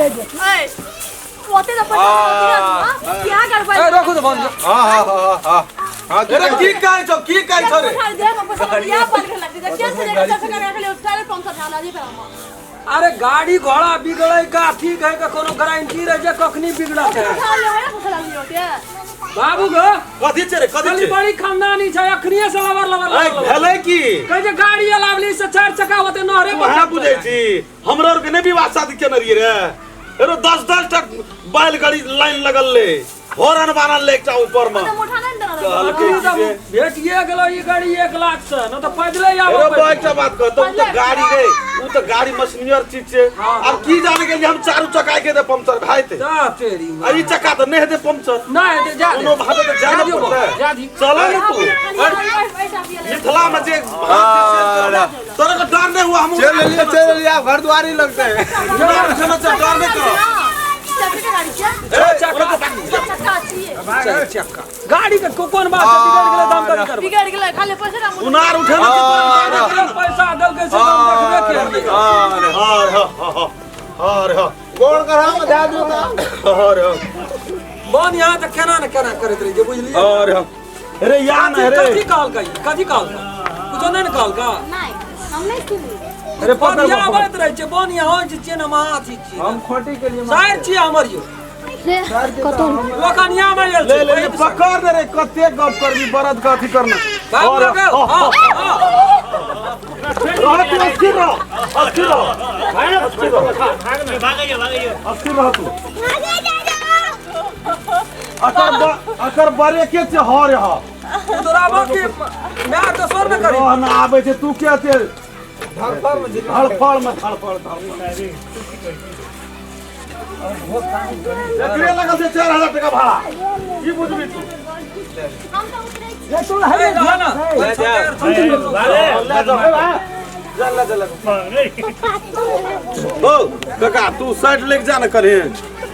ले जे ए ओते तऽ पैसा दिया तू क्या करबै ए रखू तऽ फोन। हाँ हाँ हाँ हाँ हाँ। अरे की कहै छौ, की कहै छौ रे? उठा दे, पैसा दिया पर खेला दे केन से लेके चल सका खाली टायर पंक्चर ढाला दे पर। अरे गाड़ी घोड़ा बिगड़े का ठीक है का कोनो गारंटी रहे जे कखनी बिगड़त है? उठा ले ना पैसा लियो ते। बाबू गो। कथी छै रे, कथी खाली छै? बड़ी खानदानी छै, अखनिए से लबर लबर ऐ, लबर। भेलै की? कहै छै गाड़ी अलावली से चारि चक्का होते नहरे पर। अहाँ बुझै छी, हमरा आरके नहि विवाह शादी केने रहियै रे? एरो 10 10 टा बैलगाड़ी लाइन लगल ले, हॉर्न बान्हल ले एकटा ऊपर मे। तऽ उठा नहि ने। कहलकै अखनी तऽ जे भेटिए गेलो ई गाड़ी 1 लाख से न तऽ पैदले एरो आबऽ। बा, एकटा बात कहतौ, उ तऽ गाड़ी रे, उ तऽ गाड़ी मशीनियर चीज छै। आब की जाने गेलियै हम, चारू चक्का के दे पंक्चर भए जेतै। जा तेरी। आ ई चक्का तऽ नहि हेतै पंक्चर। नहि हेतै, जा दे। कोनो भावे तऽ जाय जा ने दियौ, पड़तै। जा दी। चल ने तू। मिथिला में जे तोरा के डर नहीं हुआ? हम चल लिए, चल लिए, आप घर दुआरी लगते हैं। डर छै, डर नहीं करो। छह चक्का, चारि चक्का गाड़ी के कोन बात छै? बिगड़ गेलै तऽ हम कथी करबै? बिगड़ गेलै, खाली पैसा ना। उनार उठे ना। केकरो पैसा देलकै से हम देखबे केलियै। अरे हर हर हर हर। गोड़ कर हम दे दू तो। हर हर। बन यहाँ तऽ केना ने केना करैत रही जे, बुझलियै? हर हर रे, या न रे। कथी कहलकै? कथी कहलकै? कुछो नहि ने कहलकै। नहीं, हम नहीं सुनली। अरे पकड़। बनिया आबैत रहै छै, बनिया होइ छै छियै ने, महा अथी छियै। हम खोटी के लिए साइड छियै हमर यौ। कतौ लोकनिया मे आयल ले छै। ले ले, पकड़ दे रे। कते गप करबी बरद के अथी करना। बाबू लगे, हाँ हाँ। रह तू, अस्थिर रह, अस्थिर रह, अस्थिर रह, अस्थिर रह तू। अकर अकर बरे के छै हर ह। तोरा के मैं तो स्वर में करी। रह ना, आबै छै। तू के छै धड़फड़ में धड़फड़ धड़फड़। एकरे लगल छै 4000 टका भाड़ा, की बुझबी तू? ए, रह ना। ले जा। ले जाओ, जा ले जा ले। ओ काका, तू साइड लेके जा ने कन्हे।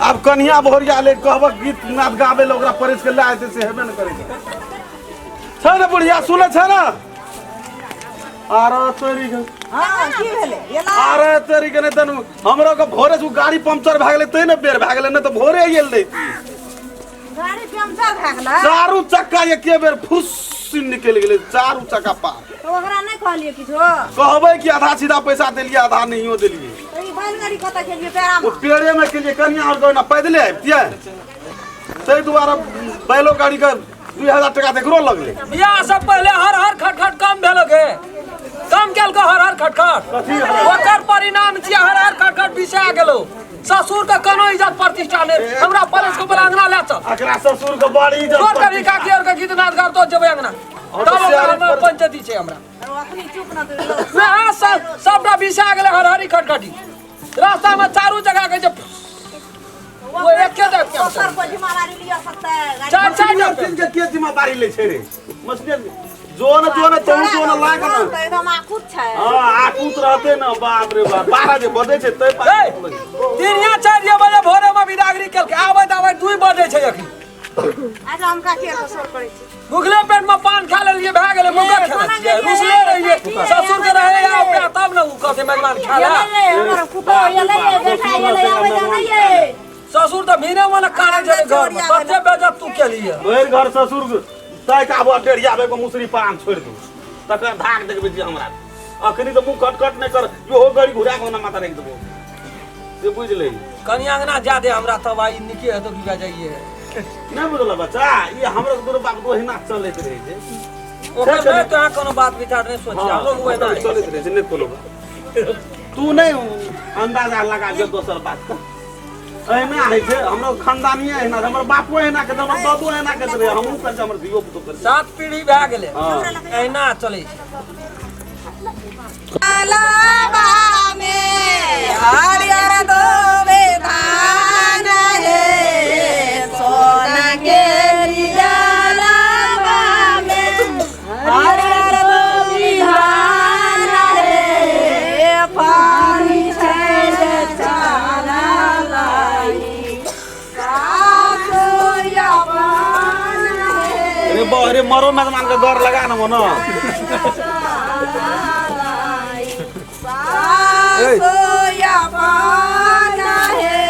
आब कन्हिया भोरिया ले कहबक गीत नाद गाबे ले, ओकरा परेश के ले आते से हेबे न करे छै ने। बुढ़िया सुनै छै ने? आरे तोरी के। हाँ, की भेलै एला? आरे तोरी के, नहि तन हमरो के भोरे से उ गाड़ी पंक्चर भए गेलै तै ने बेर भए गेलै, नहि तऽ भोरे गेल रहिती। गाड़ी पंचर भए गेलै? चारू चक्का एके बेर फुस निकलि गेलै, चारू चक्का पार। तऽ ओकरा नहि कहलियै किछो? कहबै कि आधा सीधा पैसा देलियै, आधा नहियो देलियै। तऽ ई बैलगाड़ी कतऽ केलियै पेड़ामे? ओ पेड़े में के लिए कनिया और गहना पैदले आबितियै, ताहि दुआरे बैलो गाड़ी के 2000 टका तऽ एकरो लगलै। बियाह से पहले हर हर खटखट कम भेलो गे? कम केलको हर हर खटखट? ओकर परिणाम छियै, हर हर खटखट बिसा गेलो। ससुर के कोनो इज्जत प्रतिष्ठा नहि। हमरा परेश के अंगना ले चल। एकरा ससुर के बड़ी इज्जत तोर कभी प्रतिष्ठा। काकी और के गीत नाद गाबतो जेबै अंगना, तब ओकरा हमर पंचायती छै हमरा। अखनी चुप न तऽ लोक। ना, सब सबटा बिसा गेलै। हर हरी खटखटी रास्ता में चारू जगह के जे वो एके जगह के। ओकर कोई जिम्मेदारी लिअ सकतै गाड़ी? चार चार मछली जगह। के के जिम्मेदारी लै छै रे? मछली जो न जो न तोहू जो न लाग न। तऽ एकदम आकुत छै। हाँ, आकुत रहते न। बाप रे बाप, 12 जे बजै छै तै ए, 3 या 4 बजे भोरे में बिदागरी केलकै, आबैत आबैत 2 बजे छै अखनी। अच्छा, हम काकी आर के शोर करै छी। भुखले पेट में पान खा लेलिए, भए गेलै। मुँह खाना खेला रुसले रहिए। ससुर के रहे आ ओकरा तब ने उ कहते मेहमान खा ला। एलै रे, हमर पुतोह एलै रे, बेटा एलै, आबै जानै ये। ससुर तऽ भीने मने काने छै घर में, कते बेजत तू केलिए। भरि घर ससुर तय के आबो डेढ़िया को मुसरी पान छोड़ि दू, तकर धाक देखबै छी हमरा। अखनी तऽ मुँह खटखट नहि कर, इहो गाड़ी घुरा के ओना माथा राखि देबो से बुझि ले। कनि अंगना जा दे हमरा, तब आई निके हेतो की जाइए। नहि बुझल बच्चा, ई हमरो दुनू बाप ओहिना चलैत रहै छै। ओकर नहि तो यहाँ कोनो बात विचार नहि सोची, हमरो ओहिना है। चलैत रहै छै, नहि कोनो बात। तू नहि अंदाजा लगा जे दोसर बात के एहिना होइ छै। हमरो खानदानिये एहिना छै, हमर बापो एहिना के, हमर बाबो एहिना के रहै, हमहूँ करै छी, हमर धियो पुतो करै छै। सात पीढ़ी भए गेलै। हँ। एहिना चलै छै। अलावा में हरियर दोबे धान हे, सोना के दियालाबा में हरियर दोबी धान हे, पानी छैल चललाई सासु यवन हे। अरे बा, अरे मरो मेजमान के गौर लगा न मनो। सासु यवन हे।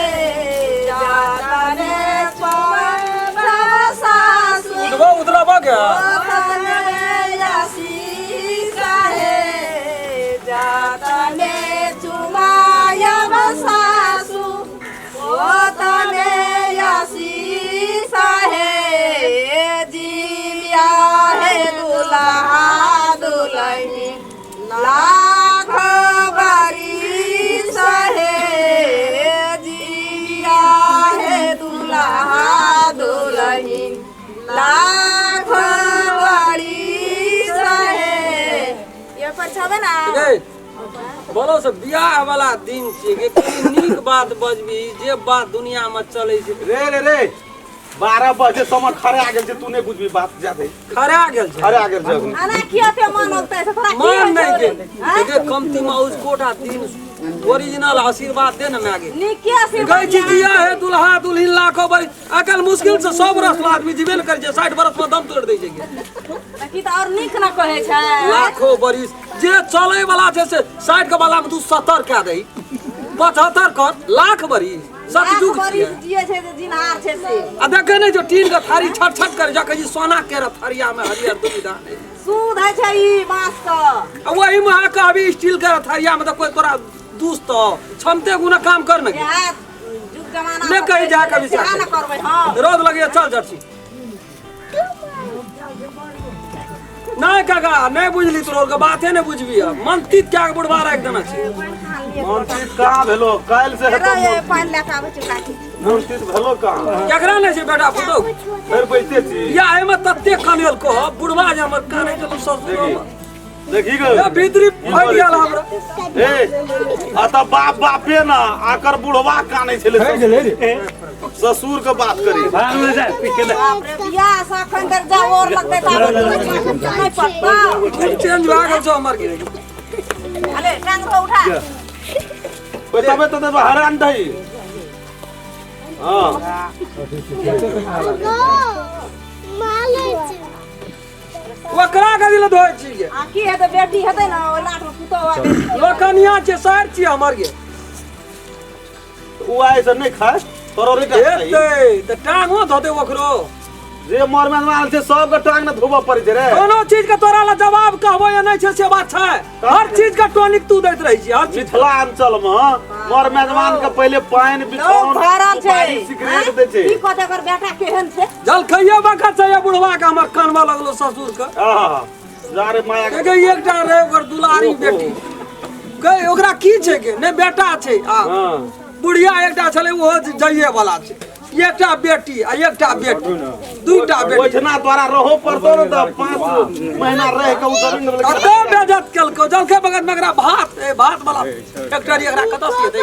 गे बोलो से बियाह वाला दिन छियै गे, कनी नीक बात बजबी जे बात दुनिया में चलै छै। रे रे रे 12 बजे समय खड़ा गेल छै, तू नहि बुझबी बात जादे। खरा गेल छै। खड़ा गेल छै अखन। अना किया ते मन होतै से तोरा की मान होइ नहीं छौ के रे? आँय? देखे कमती माउस कोटा दिन ओरिजिनल आशीर्वाद दे ना मागे। नीक के आशीर्वाद गई छी जिया है दुल्हा दुल्हिन लाखों बरिस अकल मुश्किल से 100 बरस ला आदमी जीवे न कर छै, 60 बरस में दम तोड़ दै छै गे। तऽ की तऽ और नीक ना कहै छै। लाखों बरिस जे चले वाला छै से 60 के वाला में तू 70 कह दही, 75 कर, लाख बरिस सतयुग लाख बरिस छियै। जिए छै जे जिनहार छै से। आ देखे नहीं जो टीन के थारी छट छट करे जखन ई सोना के थरिया में हरियर दुविधा नहीं सूद है छै ई बांस के। आ वही में अहाँ कहबी स्टील के थरिया में तो कोई तोरा दुस्त क्षमते गुना काम कर न गे। इएह जुग जमाना ले कहीं जा कभी सेहा न करबै हम। रौद लगे चल जट। नहीं काका नहीं बुझली तोर के बाते नहीं बुझबी अब मन तीत क्या बुढ़वा राख देना छै। मन तीत कहाँ भेलो काल्हि से हेतौ रे ये पानि लए कऽ आबै छै काकी। मन तीत भेलो कहाँ केकरा नहीं छै बेटा पुतोह फेर बैठते छी या एमे तते कनेल कह बुढ़वा जे हमर काने चलू ससुर हमर। देखी गो ए भीतरी फटि गेल हमरा। ए आ त बाप बापे ना आकर बुढ़वा काने छले ससुर के बात करी। बाप रे बियाह से अखन धरि जा और लगतै ताबे नहि पड़तौ। चेंज भए गेल छौ हमर के। अरे टांग धो उठा। तबे तो तब हरान दही। हां ओकरा कथी लए धोइ छी गे? आ की हेतै बेटी हेतै ने ओहि लाट में पुतोह आ बेटी। लोकनिया छै सार छी हमर गे। उ आइ से नहीं खाए तोरो रे हेतै त टांगो धोतै ओकरो। जे मर में आयल छै सब के टांग ने धोबऽ पड़ै छै रे। कोनो चीज के तोरा ला जवाब कहबो या नहीं छै से बात छै। हर चीज के टॉनिक तू दैत रहै छी हर चीज। मिथिलांचल में मर मेजबान के पहिले पानि लोग बिछौन भरल छै। सुपारी सिगरेट दै छै। की कहतै ओकर बेटा केहन छै? जलखैया बखत छै या बुढ़वा के हमर कानवा लगलो ससुर के। आहा जा रे माया के। के एकटा रहे ओकर दुलारी बेटी के ओकरा की छै के नहीं बेटा छै आ हां बुढ़िया एकटा छलै ओहो जाइए वाला छै। एकटा बेटी आ एकटा बेटी दूटा बेटी। ओहिठिना तोरा रहो पड़तो ने तऽ 5 महीना रह के उ जमीन कते बेजत केलको जलखै बगत में एकरा भात ए भात वाला फैक्ट्री एकरा कतऽ से दै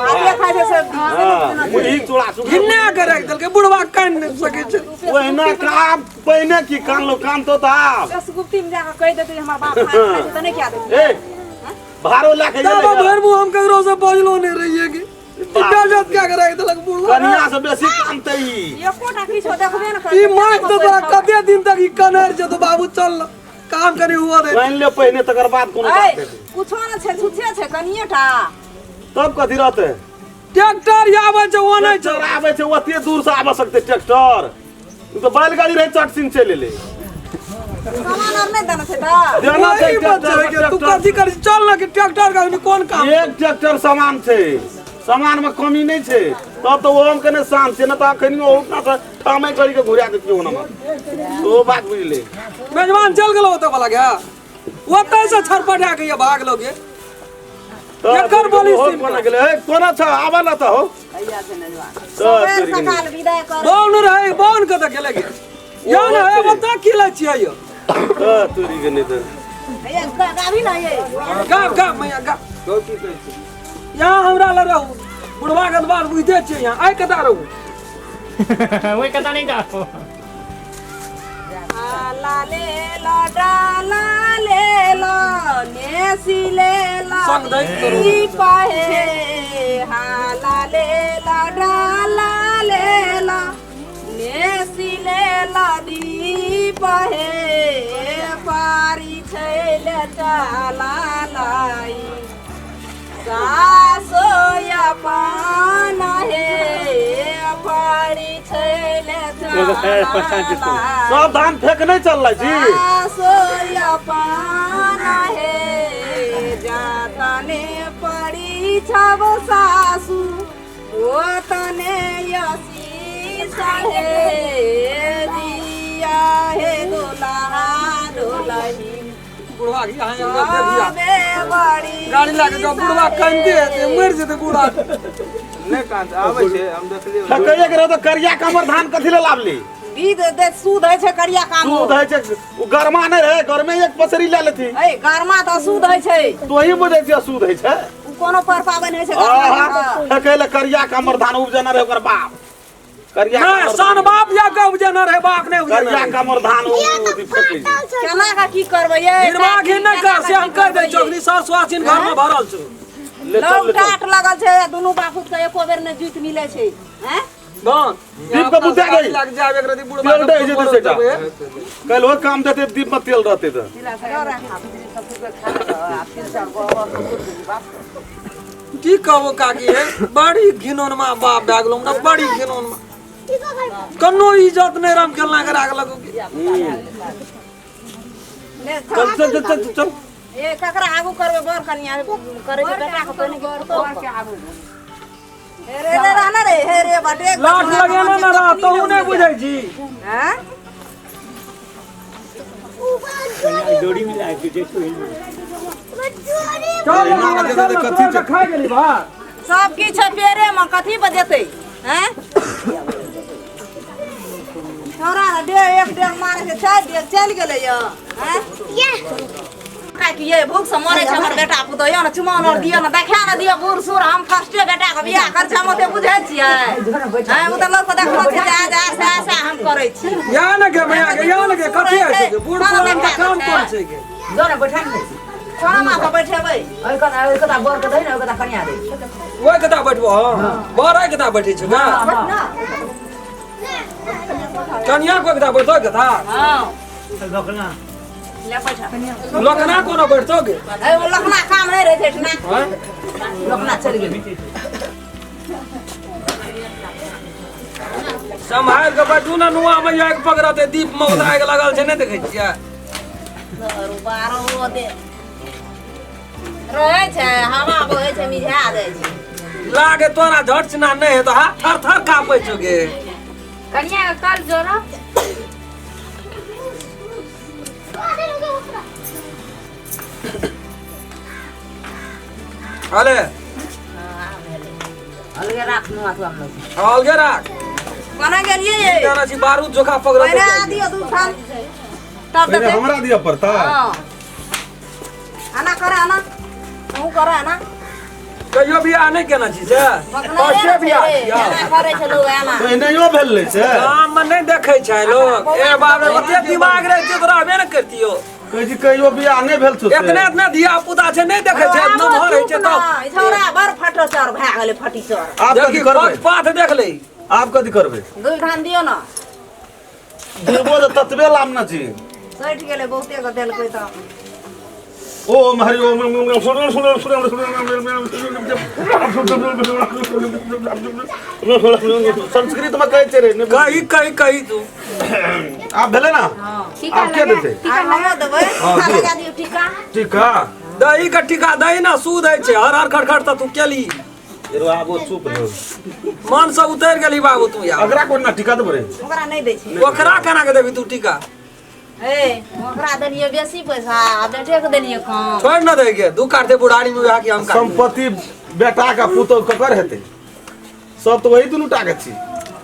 भाते खाइ छै से हां मुरही चूड़ा सुखा घिन्ना के राखि देलकै बुढ़वा कान नहि सकै छै। ओहिना काम पहिने की कान लो कान तो ताब दस गुप्ती में जाके कहि देतै जे हमर बाप भात खाइ छै तऽ नहि किया देतै। ए भारो लए के तब गेलै भरि मुँह हम ककरो से बजलो नहि रहियै कि बेजत क्या के राखि देलक बुढ़वा। कनिया से बेसी कानते ई एकोटा किछो देखबे ने करतै। ई माइक तो तोरा कते दिन तक ई कनैर छै तो बाबू चल काम करी हुआ दे। पानि ले पहिने तकर बाद कोनो ऐ बात हेतै। कुछो ने छै छुछे छै कनिये टा। तब कथी रहतै? ट्रैक्टर आबै छै ओ नहि छै। ट्रैक्टर आबै छै ओते दूर से आबऽ सकतै ट्रैक्टर। ई तऽ बैलगाड़ी रहै चट सिंह चलि एलै। सामान आर नहि देने छै तऽ? देना छै वही बात छै ट्रैक्टर, कि तू कथी करी चल ना कि ट्रैक्टर के कोन काम? एक ट्रैक्टर सामान छै, सामान में कमी नहीं छै तब तो ओम कने शान छै न तऽ अखन ओहुना से ठामे करी के घुरा देतियै ओना में। ओ बात बुझले। मेजबान चल गेलो ओतऽ वाला गे ओतऽ से छरपटा के ये भाग लोगे। एकर बोली ओहो सुन कोना गेलै? ए कोना छ आबऽ न तऽ हो। सबेर सकाल विदाइ कर। बौन रहे बौन कतऽ गेलै गे? यो न हे ओतऽ की लै छियै यो? तऽ तोरी के नहि तऽ। हे गाबी न ये। गाब गाब मैया गाब। यहाँ हमरा लग रहू बुढ़वा के बात बुझते छियै यहाँ आइ कतऽ रहू? ओहि कतऽ नहीं जाओ। ला ले ला डाला ले ला नेसी ले ला संग दैत करू। पाहे हाला ले ला डाला ले ला नेसी ले ला दीप हे पारी छैल चाला लाई सासो अपन हे पारी छैल चाला सब धान फेक नहीं चल रहा जी। सासो अपन हे जातने पड़ी छब सासु ओ तने यसी साहे दिया हे दुल्हा दुल्ही बुढ़वा के यहाँ यहाँ देखिया। सबे बड़ी गाड़ी लाके जाओ बुढ़वा कानते हेतै मरि जेतै बूढ़ा। नहि कान आबै छै हम देखलियै। फेकैये के रहो तऽ करिया कमर धान कथी ले लाबली? गीत दे सूद होइ छै करिया काम सूद होइ छै ओ गरमा नहि रहै गरमे एक पसरी लए लेती ए गरमा तऽ अशुद्ध होइ छै तू ही बुझै छियै अशुद्ध होइ छै ओ कोनो पर पाबनि होइ छै गरमा अकेले करिया के हमर धान उपजेने रहै ओकर बाप करिया नहि सन बाप या के उपजेने रहै बाप नहि उपजेने करिया के हमर धान केना के की करबै ये निर्वाह घी नहि कर से हम कहि दै छियौ अखनी सर सुहासिन घर में भरल छौ लौ टाट लगल छै दुनू बापूत के एको बेर नहि जुति मिलै छै हैं बन दीप के बुझा गई लग जाए एक रति बुढ़वा तेल दे जेतै सेटा कल वो काम देते दीप में तेल रहते त की कहबो काकी हे बड़ी घिनौनमा बाप भए गेलौ हमरा बड़ी घिनौनमा कनो इज्जत नहि राम खेलना के राख लगो चल चल चल चल ए ककरा आगू करबै बर कनिया करै छै बेटा के पहिने बर के आगू हे रे रे रहना रे हे रे बाटे लाठ लगेने न रह तहु नहि बुझै छी हैं डोरी मिला के देखो चल चल कथी खा गेली भात सब किछु छै पेरे में कथी बजेतै हैं छोरा ने डेढ़ एक डेढ़ मारे छै चारि डेढ़ चलि गेलै यऽ हैं काकी ये भूख से मरे छै हमर बेटा पुतोह यऽ ने चुमाओन और दियऽ ने देखा ने दियऽ बूढ़ सूढ़ हम फर्स्टे बेटा के बियाह कर छै हम ओते बुझै छियै हैं ओ तऽ लोक के देखलो छै जे आज आ से आ हम करै छी या ने गे मैया गे या ने गे कथी होइ छै गे बूढ़ पुरान के काम कोन छै गे जो ने बैठा ने कोना माथा बैठेबै ओहि कता ओहि कता बर के दही ने ओहि कता कनिया दे ओहि कता बैठबो हम बर ओहि कता बैठै छै गा कनिया को कता बैठो कता हां लोकना ले बैठा लोकना कोनो बैठतो गे ए ओ लोकना काम नहि रहै छै एठना लोकना चलि गेल सम्हारि के बैठू ने नुआ मैया के पकड़ते दीप में उतारि के लगल छै नहि देखै छियै बारहो दे रहै छै हवा बहै छै मिझा दै छै लागे तोरा झट सिना नहि हेतौ हाथ थर थर काँपै छौ गे कनिया के कल जोड़ो अरे अलगे राख नुआ तू हम लोग अलगे राख कोना गेलियै ये जाना छी बारूद जोखा पकड़त पहिने आ दियौ दू थान तब पहिले देतै हमरा दिअ पड़ता हँ आना कर आना तू कर आना कहियो बियाह नहि केने छी से फर्स्टे बियाह छियै। एना करै छै लोग एना तो एनाहियो भेल रहै छै गाम में नहि देखै छै लोग ए बाप रे ओते दिमाग रहै छै तऽ रहबे ने करतियो कहै छी कहियो बियाह नहि भेल छौ से। एतने एतने धिया पुता छै नहि देखै छै नमहर होइ छै तब छौड़ा बड़ फटो चर भए गेलै फटी चर आब देखी कथी करबै पाथ देख ले आब कथी करबै दू धान दियौ ने देबो तऽ ततबे लाम न छी सठि गेलै बहुते के देलकै तऽ ओम हरि ओम संस्कृत में कहै छै रे नहि कही कही कही तू आब भेलै ना आब के देतै आब हमरो देबै टीका लगा दियौ टीका टीका दही के टीका दही ना सूद होइ छै हर हर खटखट तऽ तू केली एरो आबो चुप रहो मन से उतरि गेली बाबू तू यार अगरा कोना टीका देबै रे ओकरा नहि दै छै ओकरा केना के देबी तू टीका ए ओकरा देलियै बेसी पैसा आ बेटे के देलियै कम छोड़ न दे के दू काटते बुढ़ारी में वएह कि हम काटबै। संपत्ति बेटा का पुतोह ककर हेतै सब तऽ वही दुनू टा के छी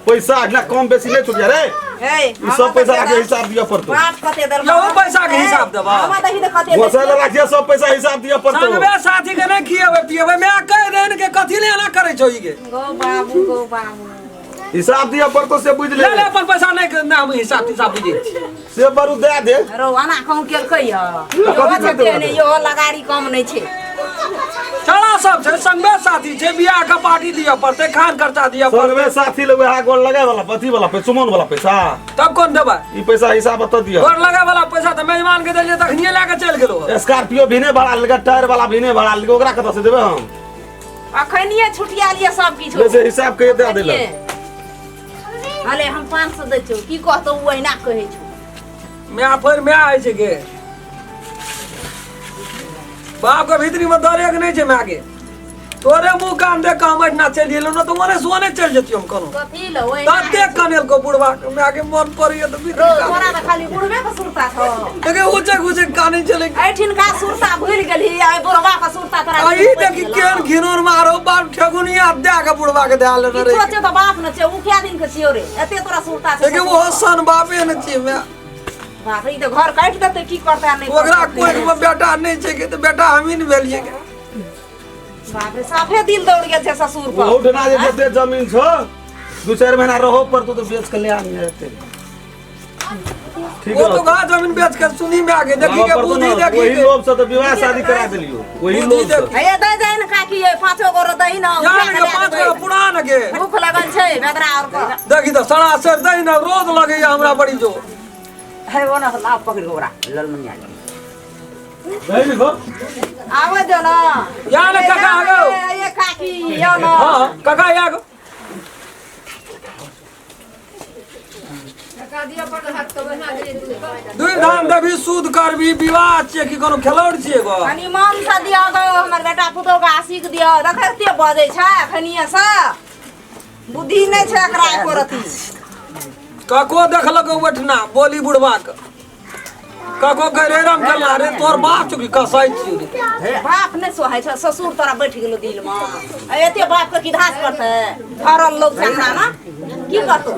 पैसा ना कम बेसी नहि छुटिया रे ए ई सब पैसा के हिसाब दिअ पड़तौ बाप कते देलकै यहो पैसा के हिसाब देबा। हमरा दही तऽ कते घोसै लए राखिए सब पैसा हिसाब दिअ पड़तौ संगबे साथी के नहि खिएबै पिएबै मैं कहि देन के कथी ले एना करै छौ ई के गो बाबू गो बाबू हिसाब दिअ पड़तौ से बुझि ले ले ले अपन पैसा नहि नहि हम हिसाब तिसाब बुझै छी से बरू दए दे रौ एना कहूँ केलकै यऽ कथी इहो करतै छै ने इहो लगाड़ी कम नहि छै छड़ा सब छै संगबे साथी छै बियाह के पार्टी दिअ पड़तै खान खर्चा दिअ पड़तै संगमे साथी ले वएह गोल लगाय वाला अथी वाला पैसा सुमन वाला पैसा तब कोन देबै ई पैसा हिसाब एतऽ दिअ गोर लगाय वाला पैसा तऽ मेजबान के देलियै तखनिये लए के चलि गेलो स्कॉर्पियो भी नहि भाड़ा लेलकै टायर वाला भी नहि भाड़ा लेलकै ओकरा कतऽ से देबै हम अखनिये छुटिया लिअ सब किछु वैसे हिसाब के दए देलक अले हम 500 दै छियौ की कहतौ ओ अहिना कहै छौ माय फेर माय होइ छै गे बाप के भीतरी में डरे के नहीं छै माय के तोरे मुंह कान देख के हम एहिठिना चलि गेलहुँ ने तऽ ओने से ओने चलि जतियौ हम कोनो कथी ल ओहिना तते कनेलको बुढ़वा के माय के मन पड़ैया तऽ भीतरी रौ कान तोरा तऽ खाली बुढ़बे के सुरता छौ देखे ऊँचे ऊँचे कानै छलै एहिठिनका सुरता भूलि गेलही आ ओहि बुढ़बा के सुरता सुरता तोरा आ ई देखी केहन घिनौन मारो बाप ठेगुनिया दए के बुढ़वा के दए लेने किछो रहे छै तऽ बाप न छै उ क्या दिन के छियौ रे एते तोरा सुरता छै देखी ओहो सन बापे ने छियै माय बाप रे ई तऽ घर काटि देतै की करतै आ नहि ओकरा करतै। कोइ मे बेटा नहि छै के तऽ बेटा हमही ने भेलियै के बाप रे साफे दिल दौड़ गेल छै ससुर पर ओहू ठना जे जते जमीन छौ 2-4 महीना रहो पड़तो तो बेच के ले आनी हेतै ठीक वो तो घा जमीन बेच के सुनी में आगे देखी के बुद्धि देखी वही के लोभ से तो विवाह शादी करा देलियो वही बुद्धि लोभ से देखी हे दै जाइ ने काकी ये पाँचो गोरो दही न जान के पांच गो पुरान के भूख लगल छै बेदरा और के देखी तो सड़ा से दही न रोज लगैया हमरा बड़ी जोर है वो ना लाभ पकड़ के ओकरा ललमनिया के। दही लिखो आबै दो न या ने काका आगो ये काकी यो न हां काका या गो दुई धान देबी सूद करबी विवाह छियै कि कोनो खेलौड़ छियै गो कनी मन से दियो गो हमर बेटा पुतोह के आशिक दियो देखै कते बजै छै अखनिये से बुद्धि नहि छै एकरा एको रत्ती कको देखलक ओठना बोली बुढ़वा के कको कह रे राम खेलना रे तोर बाप चुकी कसाई छियै रे बाप नहि सोहाइ छै ससुर तोरा बैठ गेलो दिल मे आ एते बाप के किधास करतै भरल लोग छै अंगना मे की करतौ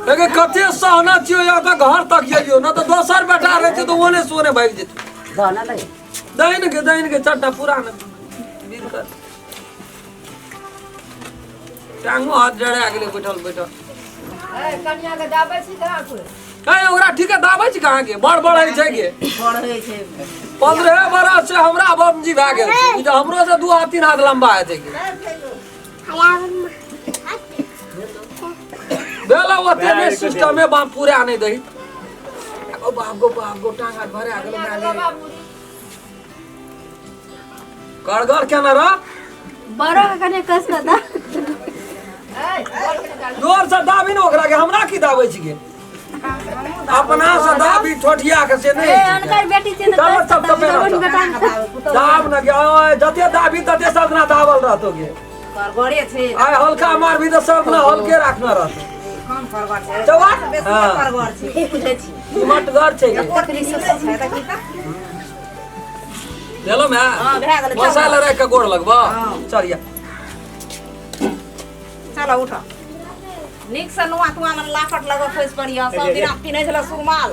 लेकिन कते सहना छियो या तऽ घर तक जइयो न तऽ दोसर बेटा रहते तऽ ओने सोने भागि जेतै दह ना दही दहीन के चट्टा पुरान बीर कर टांगो हाथ जड़ा गेलै बैठल बैठल कनिया के दाबै छी कहाँ कोइ ए ओकरा ठीक है दाबै छी कहाँ के बड़ बड़ होइ छै के बढ़ै छै 15 बरस से हमरा बमजी भए गेल छै ई तऽ हमरो से 2 हाथ 3 हाथ लंबा हेतै के भेल ओते नहि सिस्टमे बाप पूरा नहि दही ओ बाप गो बाप गो टांग हाथ भरे गेलो माय गे। करगर केना रह बड़ो के कने कस कऽ दा जोर से दाबी ने ओकरा के हमरा की दाबै छी के अपना से दाबी ठोठिया के से ए नहीं अनकर बेटी छै ने चलो कस सब कऽ तो दाबी, मेरा बेटा दाब न के ओए जते दाबी तते सब ना दाबल रहतो के करगरे छै आय हल्का मारबी तऽ सब ना हल्के राखना रहतो कम करगर छै चौआ? बेसी हाँ। करगर छै की बुझै छी मटगर छै के तकलीफ छै तऽ की तऽ भेलो मैं हाँ, भए गेलै, चल। मसाला राखि के गोड़ लगबो चल या चलो उठ नीक से नुआ तुआ में लापट लगो खसि पड़िया सब दिना पिन्है छलै सुरमाल